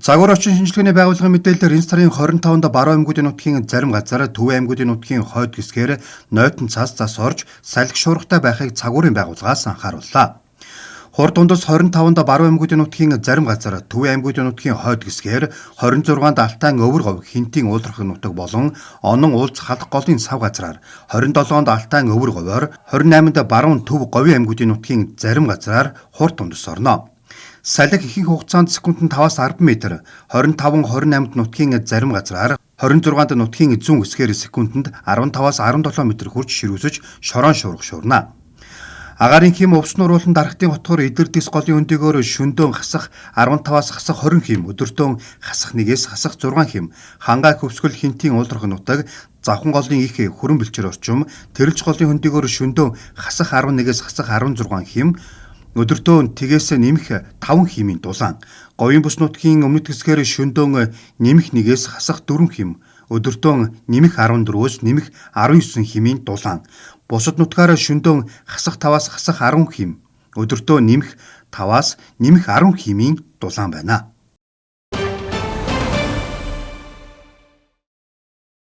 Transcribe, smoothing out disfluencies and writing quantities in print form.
Загвар орчин шинжилгээний байгууллагын мэдээлэлээр энэ сарын 25-нд Баруун аймагуудын нутгийн зарим газар, Төв аймагуудын нутгийн хойд хэсгээр нойтон цас зас орж салхи шуургатай байхыг цагуурын байгууллагаас анхаарууллаа. Хурд дундас 25-нд Баруун аймагуудын нутгийн зарим газар, Төв аймагуудын нутгийн хойд хэсгээр, 26-нд Алтайн өвөр говь, Хэнтийн уулархаг нутаг болон Онон уулз халах голын сав газраар, 27-нд Алтайн өвөр говьор, 28-нд Баруун Төв говийн аймагуудын нутгийн зарим газраар хурд дундас орно. Салхи ихэнх хугацаанд секундэд 5-аас 10 м, 25 28-нд нутгийн зарим газраар, 26-нд нутгийн зүүн хэсгээр секундэд 15-аас 17 м хүрч ширүүсэж шорон шуурга шуурна. Агаарын хэм увс нуруулан дархтын хотгор Идэр дэс голын хөндийгөөр шөнөдөө хасах 15-аас хасах 20 хэм, өдөртөө хасах 1-ээс хасах 6 хэм, Хангай хөвсгөл Хэнтийн уулархаг нутаг, Завхан голын их хүрэн бэлчээр орчим, Тэрэлж голын хөндийгөөр шөнөдөө хасах 11-ээс хасах 16 хэм, өдөртөө тэгээс нэмэх 5 хэмийн дулаан, Говийн бүс нутгийн өмнөд хэсгээр шөнөдөө нэмэх 1-ээс хасах 4 хэм, өдөртөө нэмэх 14-өөс нэмэх 19 хэмийн дулаан, бусад нутгаараа шөнөдөө хасах 5-аас хасах 10 хэм, өдөртөө нэмэх 5-аас нэмэх 10 хэмийн дулаан байна.